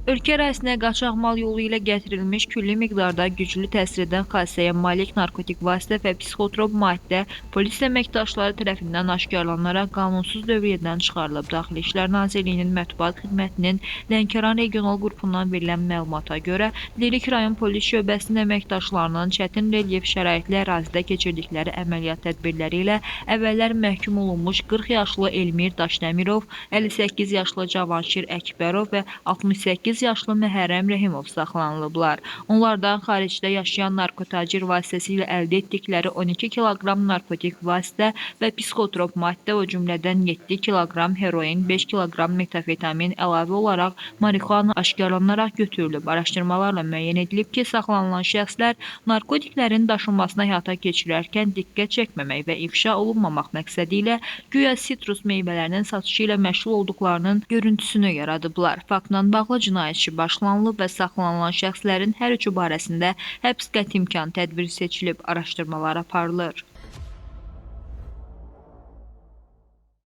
Ölkə ərazisinə qaçaq mal yolu ilə gətirilmiş külli miqdarda güclü təsir edən xassəyə malik narkotik vasitə və psixotrop maddə polis əməkdaşları tərəfindən aşkarlanaraq qanunsuz dövriyyədən çıxarılıb. Daxili İşlər Nazirliyinin Mətbuat Xidmətinin Lənkəran Regional Qrupundan verilən məlumata görə, Lerik rayon polis şöbəsinin əməkdaşlarının çətin relyef şəraitli ərazidə keçirdikləri əməliyyat tədbirləri ilə əvvəllər məhkum olunmuş 40 yaşlı Elmir Daşdəmirov, 58 yaşlı Cavanşir Əkbərov və 68 yaşlı Məhərrəm Rəhimov saxlanılıblar. Onlardan xaricdə yaşayan narkotacir vasitəsilə əldə etdikləri 12 kiloqram narkotik vasitə və psixotrop maddə, o cümlədən 7 kiloqram heroin, 5 kiloqram metafetamin, əlavə olaraq marixuana aşkarlanaraq götürülüb. Araşdırmalarla müəyyən edilib ki, saxlanılan şəxslər narkotiklərin daşınmasına həyata keçirərkən diqqət çəkməmək və ifşa olunmamaq məqsədi ilə güya sitrus meyvələrinin satışı ilə məşğul olduqlarının görüntüsünü yaradıblar. Faktla bağlı cinayət işi başlanılıb və saxlanılan şəxslərin hər üçü barəsində həbs qəti imkan tədbiri seçilib, araşdırmalar aparılır.